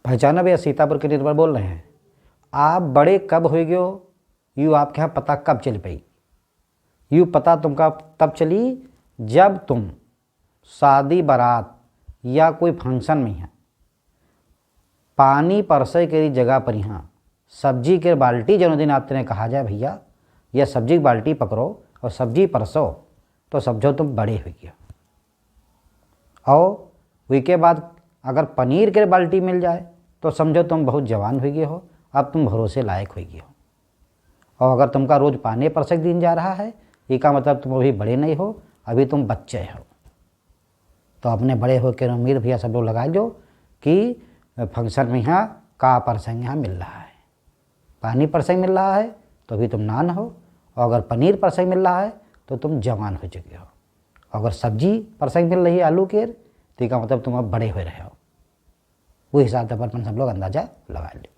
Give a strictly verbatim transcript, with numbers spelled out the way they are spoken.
पहचाना भैया, सीतापुर के निर्मल बोल रहे हैं। आप बड़े कब होइ गयो, यू आपके यहाँ पता कब चल पाई? यू पता तुमका तब चली जब तुम शादी बारात या कोई function में यहाँ पानी परसे के जगह पर यहाँ सब्जी के बाल्टी जौन दिन आपने कहा जाए, "भैया, यह सब्जी की बाल्टी पकड़ो और सब्जी परसो," तो समझो तुम बड़े हो गया। और वही के बाद अगर पनीर के बाल्टी मिल जाए तो समझो तुम बहुत जवान हो गए हो, अब तुम भरोसे लायक हो गए हो। और अगर तुमका रोज पानी परसे के दिन जा रहा है, इसका मतलब तुम अभी बड़े नहीं हो, अभी तुम बच्चे हो। तो अपने बड़े हो के उम्मीद भैया सब लोग लगा लो कि function में यहाँ का परसेंगे, यहाँ मिल रहा है, पानी परसेंगे मिल रहा है, तो अभी तुम नान हो, और अगर पनीर परसेंगे मिल रहा है तो तुम जवान हो चुके हो, और अगर सब्जी परसेंगे मिल रही है आलू के, तो इसका मतलब तुम अब बड़े हो रहे हो। वो हिसाब से अपन सब लोग अंदाजा लगा लो।